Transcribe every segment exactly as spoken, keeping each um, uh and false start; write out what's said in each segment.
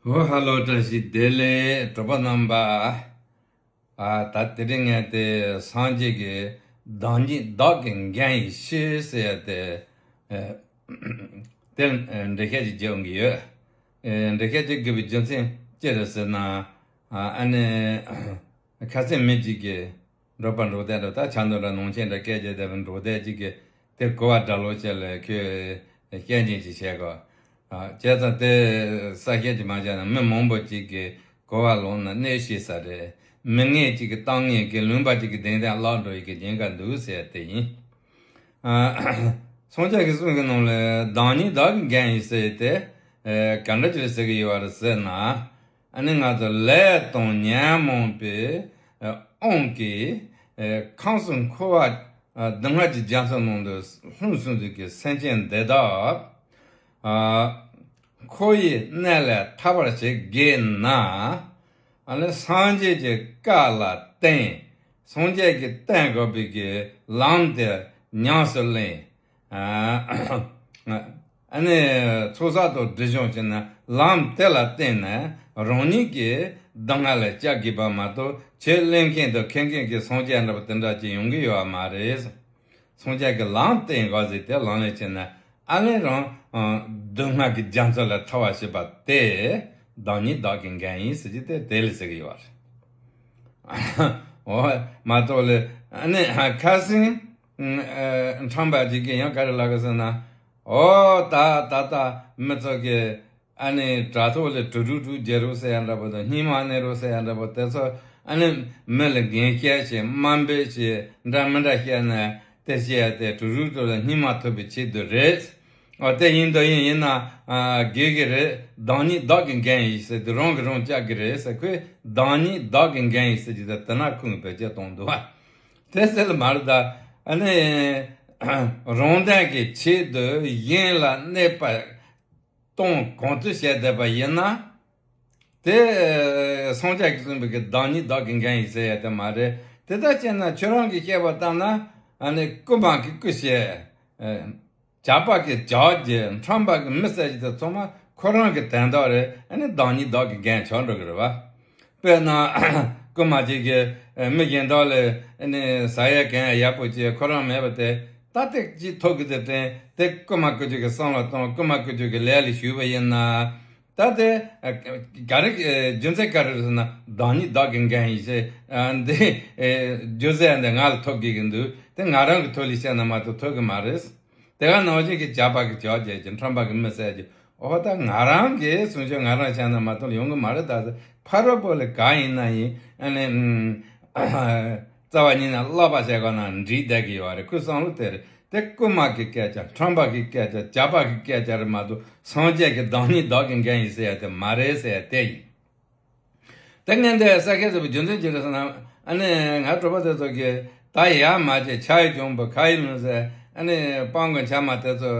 ཨོ་ཧ་ལོ། བཀྲ་ཤིས་བདེ་ལེགས་གྲོགས་པོ་རྣམ་པ། ཨ་ད་དེ་རིང་ངས་དེ་སངས་རྒྱས་ཀྱི་བདག་ཉིད་བདག་གི་འགན་ཡིན་ཤེས་ཟེར་ཡ་དེ་ཨ་དེ་འགྲེལ་བཤད་ཅིག་རྒྱག་གི་ཡོད། ཨ་འགྲེལ་བཤད་ཅིག་དགོས་པའི་རྒྱུ་མཚན་ཅི་རེད་ཟེར་ན། ཨ་ཨ་ནི་ཁ་སང་མི་གཅིག་གིས་འབྲོག་པ་འབྲོག་སྡེ་འདྲ་ད་ཆ་མདོ་འདྲ་ནང་ཆེན་འདྲ་སྐད་ཆ་བསྡད་པའི་འབྲོག་སྡེ་གཅིག་གིས་དེ་གོ་བ་འདྲ་ལོ་བྱས་ལ་ཁོས་བཤད་མཁན་ཅིག་བྱས་གོ། ཨ་བྱས་ཙང་དེ་གསལ་བཤད་ཅིག་མ་བྱས་ན་མི་མང་པོ་ཅིག་གིས་གོ་བ་ལོན་ན་གནོད་ཤེས་ས་རེད། མི་ངན་ཅིག་གིས་བཏང་ངན་གྱིས་ལུང་པ་ཅིག་གི་གདན་སྟེང་བརླག་འགྲོ་ཡི་གི་ཉེན་ཁ་འདུག་ཟེར་དེ་ཡིན། ཨ་སངས་རྒྱས་ཀྱི་གསུང་གི་ནང་ལ་བདག་ཉིད་བདག་གི་འགན་ཡིན་ཟེར་དེ་ཨ་ག་འདྲ་ཅིག་ཟེར་གི་ཡོད་པ་རེད་ཟེར་ན། ཨ་ནི་ང་ཚོ་ལས་དང་ཉོན་མོངས་པའི་དབང་གིས་ཁམས་གསུམ་འཁོར་བ་སྡུག་བསྔལ་གྱི་རྒྱ་མཚོ་ནང་དུ་ལྷུང་སོང་དུས་ཀྱི་སེམས་ཅན་འདི་དག་འཁོར་བའི་གནས་ལས་ཐར་བར་བྱེད་དགོས་ན། ཨ་ནི་སངས་རྒྱས་ཀྱི་བཀའ་ལ་བརྟེན། སངས་རྒྱས་ཀྱིས་བསྟན་དགོས་པའི་གི་ལམ་དེ་ཉམས་སུ་ལེན། ཨ་ནི་ཚོགས་བསགས་དང་སྒྲིབ་སྦྱོང་བྱས་ན་ལམ་དེ་ལ་བརྟེན་ནས་རང་ཉིད་ཀྱི་སྡུག་བསྔལ་ལས་བསྐྱབ་དགོས་པ་མ་གཏོགས། ཁས་ལེན་མཁན་དང་མཁྱེན་མཁན་གྱི་སངས་རྒྱས་འདྲ་པོ་དེ་འདྲ་ཅིག་ཡོང་གི་ཡོད་པ་མ་རེད། སངས་རྒྱས་ཀྱི་ལམ་བསྟན་དགོས་ཟེར་དེ་ལམ་ལས་བྱས་ན་ཨ་ནི་རང་སྡུག་བསྔལ་གྱི་རྒྱ་མཚོ་ལས་ཐར་བ་བྱེད་པ་དེ་བདག་ཉིད་བདག་གི་འགན་ཡིན་ཟེར་གྱི་དེ་དེ་ལ་ཟེར་གྱི་ཡོད་པ་རེད། འོ་མ་གཏོགས་ལས་ཨ་ནི་ཁ་སང་ཨ་ཁྲམ་པ་ཅིག་གིས་ཡང་ག་རེ་ལབ་གི་ཟེར་ན། ཨོ་ད་ད་ལྟ་མི་ཚོ་གིས་ཨ་ནི་དྲ་ཐོག་ལ་དྲུག་དྲུག་དྲུག་བརྒྱབ་རོགས་ཟེར་ཡ་འདྲ་པོ་དང་སྙན་མ་གནང་རོགས་ཟེར་ཡ་འདྲ་པོ་དེ་ཚོ་ཨ་ནི་མི་ལ་འགན་བཤད་བྱས་དམའ་འབེབས་བྱས་འདྲ་མི་འདྲ་བཤད་ན་དེ་བཤད་ཡ་དེ་དྲུག་དྲུག་དྲུག་ལ་སྙན་མ་ཐོབ་པའི་ཆེད་དུ་རེད། ཨོ་དེ་ཡིན་དང་ཡིན་ཡིན་ན་ཨ་དགོས་ཀྱི་རེད། བདག་ཉིད་བདག་གི་འགན་ཡིན་ཟེར་དུས་རང་གིས་རང་བཅག་གི་རེད་ཟེར། ཁོས་བདག་ཉིད་བདག་གི་འགན་ཡིན་ཟེར་གྱི་ད་དེ་ན་ཁུངས་བེད་སྤྱོད་གཏོང་འདུག་བ། དེ་ཟེར་ལ་མ་རེད་ད། ཨ་ནི་རང་དོན་གྱི་ཆེད་དུ་གཞན་ལ་གནོད་པ་གཏོང་གང་ཐུབ་བྱས་བསྡད་པ་ཡིན་ན། དེ་སངས་རྒྱས་ཀྱིས་གསུངས་པའི་གི་བདག་ཉིད་བདག་གི་འགན་ཡིན་ཟེར་ཡ་དེ་མ་རེད། དེ་ལྟར་བྱས་ན་ཁྱོད་རང་གིས་བཤད་པ་ལྟར་ན་ཨ་ནི་རྐུན་མ་གིས་རྐུ་བྱས། ཇག་པ་གིས་ཇག་བྱས། ཁྲམ་པ་གིས་མི་བསད་ཀྱི་དེ་ཚང་མ་ཁོ་རང་གི་དོན་དག་རེད། ཨ་ནི་བདག་ཉིད་བདག་གི་འགན་ཆགས་འགྲོ་གི་རེད་བ། དཔེར་ན་རྐུན་མ་ཅིག་གིས་མི་གཞན་དག་ལ་ཨ་ནི་ཟ་ཡ་གོན་ཡ་ཡག་པོ་བྱས། ཁོ་རང་མེད་པ་དེ་ད་ཏིག་ཅིག་ཐོབ་གི་དེ་དྲན་དེ་རྐུན་མ་རྐུ་རྒྱུ་གི་བསམ་བློ་གཏོང་། རྐུན་མ་རྐུ་རྒྱུ་གི་ལས་ལ་ཞུགས་པ་ཡིན་ན། ད་དེ་ག་རེ་རྒྱུ་མཚན་ག་རེ་རེད་ཟེར་ན་བདག་ཉིད་བདག་གི་འགན་ཡིན་ཞེས་འདི་རྒྱུ་མཚན་འདི་ང་ལ་ཐོབ་དགོས་ཀྱི་འདུག་དེ་ང་རང་གི་ཐོག་ལ་བཤད་ན་མ་གཏོགས་ཐོབ་གི་མ་རེད། དེ་ག་ནང་བཞིན་གྱི་ཇག་པ་གིས་ཇག་བྱས་ཀྱི། ཁྲམ་པ་གིས་མི་བསད་ཀྱི། འོ་ད་ང་རང་གི་སྲུང་སྐྱོབ་ང་རང་བྱས་ན་མ་གཏོགས་ཡོང་གི་མ་རེད། ད་ཕ་རོལ་པོ་ལ་ག་ཡིན་ན་ཡིན། ཨ་ནི་རྩ་བ་ཉིད་ནས་བསླབ་པ་བྱས་གོ་ན་འགྲིག་བསྡད་ཀྱི་ཡོད་རེད། ཁོའི་བསམ་བློ་དེ་རེད། དེ་རྐུན་མ་གི་སྐད་ཆ། ཁྲམ་པ་གི་སྐད་ཆ། ཇག་པ་གི་སྐད་ཆ་རེད་མ་གཏོགས་སངས་རྒྱས་ཀྱི་བདག་ཉིད་བདག་གི་འགན་ཡིན་ཟེར་ཡ་དེ་མ་རེད་ཟེར་ཡ་དེ་ཡིན། དེ་ངས་འདི་གསལ་བཤད་བྱས་པའི་རྒྱུ་མཚན་ཅི་རེད་ཟེར་ན། ཨ་ནི་ང་གྲོགས་པོ་དེ་ཚོ་གིས་ད་ཡར་མར་བྱས། ཕྱག་གཡས་གྱོང་པོ་ཁ་ཡི་ལུང་ཟེར། ཨ་ནི་སྤང་གི་འཕྱ་མ་དེ་ཚོ་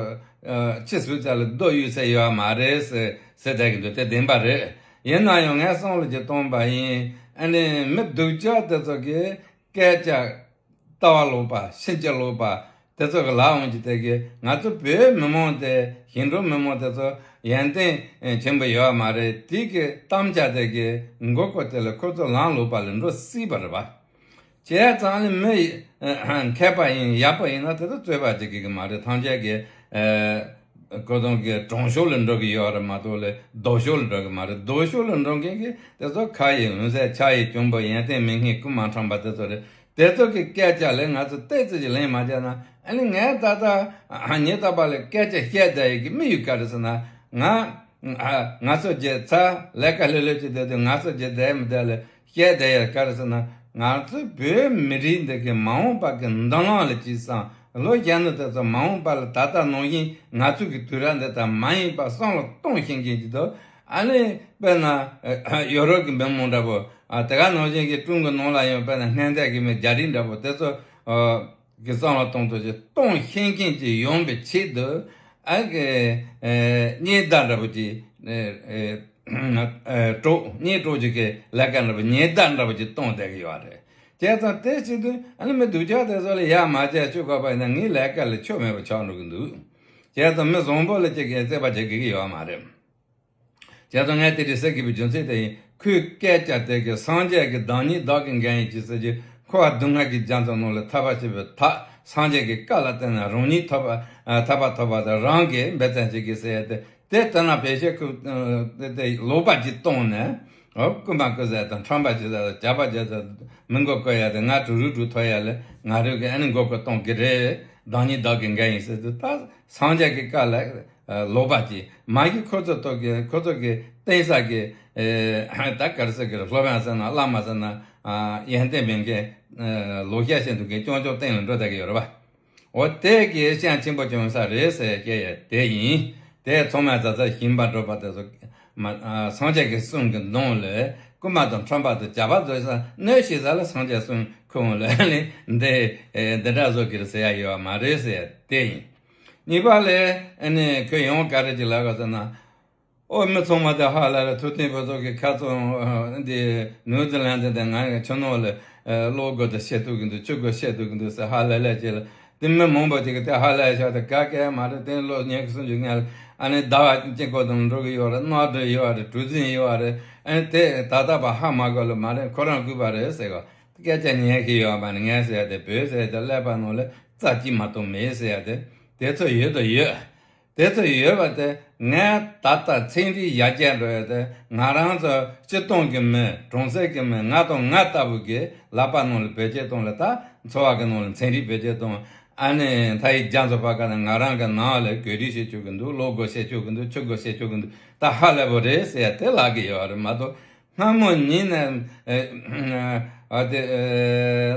ཨ་ཕྱི་ཟུར་ཙམ་ལ་རྡོ་གཡུག་ས་ཡོད་མ་རེད་ཟེར་ཟེར་བསྡད་ཀྱི་འདུག་དེ་བདེན་པ་རེད། ཡིན་ན་ཡང་ངས་བསམ་བློ་ཅིག་གཏོང་པ་ཡིན། ཨ་ནི་མི་སྡུག་ཅག་དེ་ཚོ་གི་སྐད་ཆ་ལྟ་བ་ལོག་པ། ཕྱིན་ཅི་ལོག་པ་དེ་ཚོ་གི་ལབ་འོང་གི། དེ་གི་ང་ཚོ་བོད་མི་མང་དེ་ཞིང་འབྲོག་མི་མང་དེ་ཚོ་ཡོན་ཏན་ཆེན་པོ་ཡོད་མ་རེད། དེ་གི་གཏམ་ཆ་དེ་གི་མགོ་སྐོར་དེ་ལ་ཁོ་ཚོ་ལམ་ལོག་པ་ལ་འགྲོ་སྲིད་པ་རེད་པ། བྱས་ཙང་ནི་མི་མཁས་པ་ཡིན། ཡག་པོ་ཡིན་ན་དེ་ཚོ་རྩོད་པ་བྱེད་ཀྱི་གི་མ་རེད། ཐམས་ཅད་ཀྱི་ཁོ་ཚོ་གི་དྲང་ཕྱོགས་ལ་འགྲོ་གི་ཡོད་རེད་མ་གཏོགས་ལ་ལྡོག་ཕྱོགས་ལ་འགྲོ་གི་མ་རེད། ལྡོག་ཕྱོགས་ལ་འགྲོ་མཁན་གི་དེ་ཚོ་ཁ་ཡི་ལུང་ཟེར། ཕྱག་ཡི་གྱོང་པོ། ཡོན་ཏན་མེད་མཁན། རྐུན་མ་ཁྲམ་པ་དེ་ཚོ་རེད། དེ་ཚོ་གི་སྐད་ཆ་ལ་ང་ཚོ་ཏོག་ཙམ་ཅིག་ལན་མ་བརྒྱབ་ན། ཨ་ནི་ངས་ད་ལྟ་ཉིན་རྟག་པར་ལ་སྐད་ཆ་བཤད་བསྡད་ཡོད་ཀྱི་མི་ཡོད་ག་རེ་ཟེར་ན། ང་ང་ཚོ་རྒྱལ་ཚ་ལས་ཀ་ལྷོད་ལྷོད་ཅིག་བསྡད་དུས་ང་ཚོ་རྒྱལ་བསྡད་མི་བསྡད་ལ་བཤད་བསྡད་ཡོད་ག་རེ་ཟེར་ན། ང་ཚོ་བོད་མི་རིགས་འདི་གི་མ་འོངས་པ་གི་མདུན་ལམ་ལ་ཅིག་བསམ། ལོ་རྒྱ་ནག་དེ་ཚོ་མ་འོངས་པ་ལ་ད་ལྟ་ནང་བཞིན་ང་ཚོ་གི་དུས་རབས་འདི་ལྟར་མ་ཡིན་པ་བསམ་བློ་གཏོང་ཤེས་མཁན་ཅིག་འདུག་ཨ་ནི་དཔེར་ན་ཡོ་རོབ་ཀྱི་མི་མང་འདྲ་པོ། ཨ་དེ་ག་ནང་བཞིན་གྱི་ཀྲུང་གོ་ནང་ལ་ཡང་དཔེར་ན་སྔོན་ཐོན་གྱི་མི་རྒྱ་རིགས་འདྲ་པོ་དེ་ཚོ་གི་བསམ་བློ་གཏོང་ཐུབ་ཅིག་གཏོང་ཤེས་མཁན་ཅིག་ཡོང་པའི་ཆེད་དུ། ཨ་གི་ཨེ་གཉེན་བདག་འདྲ་པོ་ཅིག་ཨེ་ཨེ་གྲོགས། གཉེན་གྲོགས་ཅིག་གི་ལས་ཀ་འདྲ་པོ། གཉེན་བདག་འདྲ་པོ་ཅིག་གཏོང་བསྡད་ཀྱི་ཡོད་རེད། བྱས་ཙང་དེ་བྱེད་དུས་ཨ་ནི་མི་སྡུག་ཅག་དེ་ཚོ་ལ་ཡར་མར་བྱས་ཆོས་གོ་བ་ཡིན་ན་ངའི་ལས་ཀ་ལ་ཆོ་མེད་པ་ཆགས་འགྲོ་གི་འདུག་བྱས་ཙང་མི་བཟང་པོ་ལ་ཅིག་གིས་རྩོད་པ་བྱེད་ཀྱི་ཡོད་མ་རེད། བྱས་ཙང་ངས་དེ་འདྲ་ཟེར་དགོས་པའི་རྒྱུ་མཚན་དེ་ཡིན། ཁོའི་སྐད་ཆ་དེ་གིས་སངས་རྒྱས་ཀྱི་བདག་ཉིད་བདག་གི་འགན་ཡིན་གྱི་ཟེར་རྒྱུ། འཁོར་བ་སྡུག་བསྔལ་གྱི་རྒྱ་མཚོ་ནང་ལ་ཐར་པ་བྱེད་པའི་ཐབས། སངས་རྒྱས་ཀྱི་བཀའ་ལ་བརྟེན་ནས་རང་ཉིད་ཐོབ་པ། ཨ། ཐར་པ་ཐོབ་པ་དང་རང་གིས་འབད་བརྩོན་བྱེད་དགོས་ཟེར་ཡ་དེ། དེ་ལྟར་ན་ཕལ་ཆེར་ཁོས་དེ་དེ་ལོག་པ་ཅིག་བཏང་ནས། ཨོ། རྐུན་མ་རྐུ་ས་དང་ཁྲམ་པ་བྱེད་ས་དང་ཇག་པ་བྱེད་ས་དང་མི་མགོ་སྐོར་ཡ་དེ། ང་གྲུ་རུ་གྲུ་ཐོར་ཡ་ལས་ང་རང་གིས་ཨ་ནི་མགོ་སྐོར་གཏོང་གི་རེད། བདག་ཉིད་བདག་གི་འགན་ཡིན་ཟེར་དུས། ད་སངས་རྒྱས་ཀྱི་བཀའ་ལ་ལོག་པ་ཅིག་མ་གི། ཁོ་ཚོ་ཐོག་གི། ཁོ་ཚོ་གི་བསྟེན་ས་གི། ཨེ། ད་ག་རེ་ཟེར་གི་རེད། སློབ་དཔོན་ཟེར་ན་བླ་མ་ཟེར་ན། ཨ། ཡོན་ཏན་མེད་མཁན། ཨ། ལོག་བཤད་བྱེད་མཁན་རྐྱང་རྐྱང་བསྟེན་ལ་འགྲོ་བསྡད་ཀྱི་ཡོད་རེད་པ། འོ། དེ་གི་སྤྱན་ཆེན་པོ་བྱུང་ས་རེད་ཟེར་བཤད་ཡ་དེ་ཡིན། དེ་ཚང་མས་ད་ལྟ་ཞིང་པ་འབྲོག་པ་དེ་ཚོ། མ། ཨ། སངས་རྒྱས་ཀྱི་གསུང་གི་ནང་ལ་རྐུན་མ་དང་ཁྲམ་པ་དང་ཇག་པ་བཟོས་ས་གནོད་བྱེད་ས་ལ་སངས་རྒྱས་གསུང་ཁོ་ལ་ནི་འདི། ཨེ། འདི་འདྲ་བཟོ་གི་རེད་ཟེར་ཡ་ཡོད་མ་རེད་ཟེར་ཡ་དེ་ཡིན། གཉིས་པ་ལ་ཨ་ནི་ཁོས་ཡང་ག་རེ་ཅིག་ལབ་ག་ཟེར་ན། ཨོ། མི་ཚང་མ་དེ་ཧ་ལས་ལ། ཐུབ་བསྟན་ཕུན་ཚོགས་ཀྱི་ཁ་རྩང་དེ་ནིའུ་ཛི་ལན་དེ་དང་ང་ཆུ་ནང་ལ། ཨ། ལོག་དགོས་དང་བཤད་ཐུབ་ཀྱི་འདུག་ཆུ་དགོས་བཤད་ཐུབ་ཀྱི་འདུག་ཟེར་ཧ་ལས་ལས་བྱས་ལ། དེ་མི་མང་པོ་ཅིག་གིས་དེ་ཧ་ལས་ཤག་དེ་ག་གེ་མ་རེད། དེ་ལོ་ཉི་ཤུ་སུམ་ཅུ་སྔོན་ལ་ཨ་ནི་ཟླ་བ་གཅིག་གོ་དང་འགྲོ་གི་ཡོད་རེད། གནམ་གྲུ་ཡོད་རེད། གྲུ་གཟིངས་ཡོད་རེད། ཨ་ནི་དེ་ད་ལྟ་བར་ཧ་མ་གོ་ལ་མ་རེད། ཁོ་རང་རྐུས་པ་རེད་ཟེར་ག་སྐད་ཆ་ཉན་གི་ཡོད་མ་རེད། ངས་ཟེར་ཡ་དེ། བོད་ཟེར་ཡ་དེ་ཀླད་པ་ནང་ལ་རྩ་གཅིག་མ་གཏོགས་མེད་ཟེར་ཡ་དེ། དེ་ཚོ་ཡོད་དང་ཡོད། དེ་ཚོ་ཡོད་པ་དེ། ངས་ད་ལྟ་ཚན་རིག་ཡར་རྒྱས་འགྲོ་ཡ་དེ། ང་རང་ཚོ་སྤྱིར་བཏང་གི་མི། གྲོང་གསེབ་ཀྱི་མི། ང་དང་ང་ལྟ་བུ་གི་ལག་པ་ནང་ལ་བེད་སྤྱོད་གཏོང་ལ། ད་འཚོ་བ་གི་ནང་ལ་ཚན་རིག་བེད་སྤྱོད་གཏོང་། ཨ་ནི་མཐའ་ཡི་རྒྱ་མཚོ་བར་ག་ནས་ང་རང་གི་ནང་ལ་གོས་རིགས་བཤད་ཆོག་གི་འདུག་ལོ་སྒོ་བཤད་ཆོག་གི་འདུག་ཆུ་སྒོ་བཤད་ཆོག་གི་འདུག་ད་ཧ་ལས་པོ་རེད་ཟེར་ཡ་དེ་ལབ་གི་ཡོད་རེད་མ་གཏོགས། སྔ་མོ་ཉིད་ནས། ཨ། ཨ། དེ།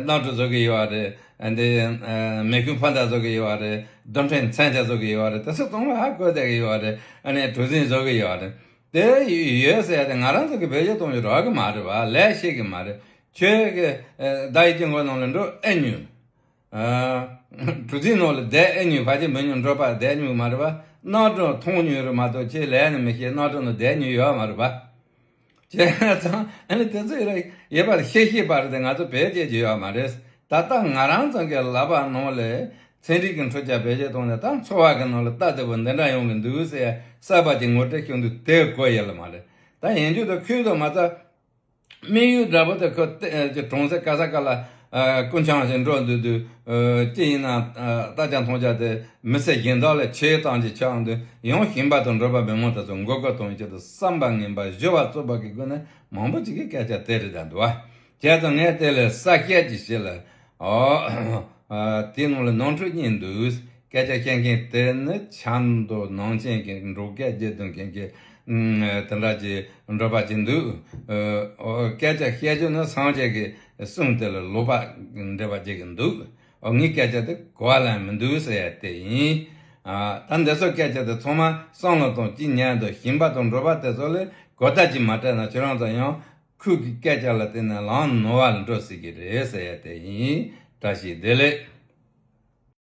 ཨ། གནམ་གྲུ་བཟོ་གི་ཡོད་རེད། ཨ། འདི། ཨ། མེ་ཁུང་འཕར་མདའ་བཟོ་གི་ཡོད་རེད། རྡུལ་ཕྲན་མཚོན་ཆ་བཟོ་གི་ཡོད་རེད། དེ་ཚོ་ཚང་མ་ཧ་གོ་བསྡད་གི་ཡོད་རེད། ཨ་ནི་གྲུ་གཟིངས་བཟོ་གི་ཡོད་རེད། དེ་ཡོད་ཟེར་ཡ་དེ་ང་རང་ཚོ་གི་བེད་སྤྱོད་གཏོང་རྒྱུ་རག་གི་མ་རེད་པ། ལས་ཤེས་གི་མ་རེད། ཁྱོད་ཀྱི། ཨ། ཟླ་ཡི་དཀྱིལ་འཁོར་ནང་ལ་འགྲོ་ཨེ་མྱོང་། ཨ། གྲུ་གཟིངས་ནང་ལ་བསྡད་ཨེ་མྱོང་། ཕལ་ཆེར་མི་མྱོང་། འགྲོ་པ་བསྡད་མྱོང་མ་རེད་པ། གནམ་གྲུ་མཐོང་མྱོང་རེད་མ་གཏོགས། ཁྱེད་ལས་ནི་མི་ཤེས། གནམ་གྲུ་ནང་བསྡད་མྱོང་ཡོད་མ་རེད་པ། བྱས་ཙང་ཨ་ནི་དེ་ཚོ་ཡོད་པ་ཤེས་ཤེས་པ་རེད་དེ། ང་ཚོ་བེད་སྤྱད་ཀྱི་ཡོད་མ་རེད། ད་ལྟ་ང་རང་ཚོ་གི་ལག་པ་ནང་ལ་ཚན་རིག་གི་འཕྲུལ་ཆས་བེད་སྤྱད་བཏང་ནས། ད་འཚོ་བ་གི་ནང་ལ་ལྟ་བདེ་པོ་འདི་འདྲ་ཡོང་གི་འདུག་ཟེར་གསར་པ་ཅིག་ངོ་སྤྲོད་ཞུ་འདུག་དེ་གོ་ཡ་ལ་མ་རེད། ད་ཡིན་རྒྱུ་དེ་ཁོས་དེ་མ་ཚད། དམིགས་ཡུལ་འདྲ་པོ་དེ་ཁོ་ཏེ་ཀྱི་གྲོང་གསེབ་ག་ས་ག་ལ། ཨ། རྐུན་ཆང་ཞིག་འགྲོ་འདུག་དུས། ཨ། ཅི་ཡིན་ན། ཨ། ལྟ་རྒྱ་མཐོང་རྒྱ་དེ་མི་སེར་གཞན་དག་ལ་ཆེ་ཙམ་ཅིག་ཆགས་འདུག་ཡང་ཞིང་པ་དང་འབྲོག་པ་མི་མང་དེ་ཚོ་མགོ་སྐོར་གཏོང་ཆེད་དུ་བསམ་པ་ངན་པ་སྦྱོར་བ་རྩུབ་པ་གི་སྒོ་ནས་མང་པོ་ཅིག་གིས་སྐད་ཆ་དེ་རེད་བསྡད་འདུག་བ། བྱས་ཙང་ངས་དེ་ལ་གསལ་བཤད་ཅིག་བྱེད་ལ། ཨོ། ཨ། དེའི་ནང་ལ་ནོར་འཁྲུལ་གཉིས་འདུག་སྐད་ཆ་བཤད་མཁན་དེ་ནི་ཆབ་མདོ་ནང་ཆེན་གྱི་འབྲོག་སྐད་བརྗེད་སྡོད་མཁན་གྱི། ཨ། དེ་འདྲ་ཅིག་འབྲོག་པ་ཅིག་འདུག་ཨོ། སྐད་ཆ་བཤད་རྒྱུ་ནི་སངས་རྒྱས་ཀྱི་གསུང་དེ་ལ་ལོག་པ་འགྲེལ་པ་བྱེད་ཀྱི་འདུག་ཨོ། ངའི་སྐད་ཆ་དེ་གོ་བ་ལེན་མི་འདུག་ཟེར་ཡ་དེ་ཡིན། ཨ། ད་འདི་ཚོ་སྐད་ཆ་དེ་ཚང་མ་བསམ་བློ་གཏོང་། ཅི་ཉན་འདུག་ཞིང་པ་དང་འབྲོག་པ་དེ་ཚོ་ལ་གོ་བརྡ་ཅིག་མ་སྤྲད་ན་ཁྱེད་རང་ཚོ་ཡང་ཁོའི་གི་སྐད་ཆ་ལ་བརྟེན་ནས་ལམ་ནོར་བ་ལ་འགྲོ་སྲིད་ཀྱི་རེད་ཟེར་ཡ་དེ་ཡིན། བཀྲ་ཤིས་བདེ་ལེགས།